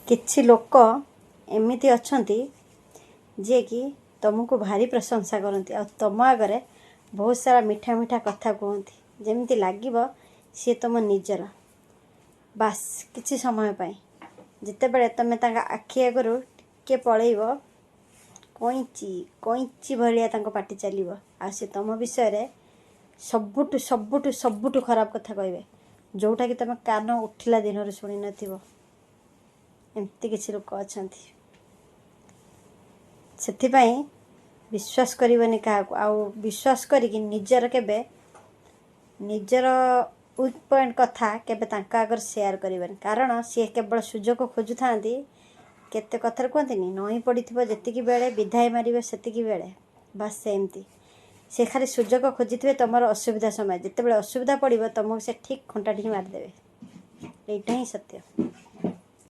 କିଛି ଲୋକ ଏମିତି ଅଛନ୍ତି ଯିଏକି ତୁମକୁ ଭାରି ପ୍ରଶଂସା କରନ୍ତି ଆଉ ତୁମ ଆଗରେ ବହୁତ ସାରା ମିଠା ମିଠା କଥା କୁହନ୍ତି, ଯେମିତି ଲାଗିବ ସିଏ ତୁମ ନିଜର। ବାସ୍ କିଛି ସମୟ ପାଇଁ, ଯେତେବେଳେ ତୁମେ ତାଙ୍କ ଆଖି ଆଗରୁ ଟିକେ ପଳେଇବ, କଇଁଚି କଇଁଚି ଭଳିଆ ତାଙ୍କ ପାଟି ଚାଲିବ ଆଉ ସେ ତୁମ ବିଷୟରେ ସବୁଠୁ ସବୁଠୁ ସବୁଠୁ ଖରାପ କଥା କହିବେ, ଯେଉଁଟାକି ତୁମେ କାନ ଉଠିଲା ଦିନରୁ ଶୁଣିନଥିବ। ଏମିତି କିଛି ଲୋକ ଅଛନ୍ତି। ସେଥିପାଇଁ ବିଶ୍ୱାସ କରିବନି କାହାକୁ, ଆଉ ବିଶ୍ୱାସ କରିକି ନିଜର କେବେ ନିଜର ୱିକ୍ ପଏଣ୍ଟ କଥା କେବେ ତାଙ୍କ ଆଗରେ ସେୟାର କରିବନି, କାରଣ ସିଏ କେବଳ ସୁଯୋଗ ଖୋଜୁଥାନ୍ତି। କେତେ କଥାରେ କୁହନ୍ତିନି, ନଇଁ ପଡ଼ିଥିବ ଯେତିକି ବେଳେ ବିଧାଇ ମାରିବ ସେତିକି ବେଳେ। ବାସ୍ ସେମିତି ସେ ଖାଲି ସୁଯୋଗ ଖୋଜିଥିବେ ତୁମର ଅସୁବିଧା ସମୟ। ଯେତେବେଳେ ଅସୁବିଧା ପଡ଼ିବ, ତୁମକୁ ସେ ଠିକ୍ ଖଣ୍ଟାଟି ହିଁ ମାରିଦେବେ। ଏଇଟା ହିଁ ସତ୍ୟ।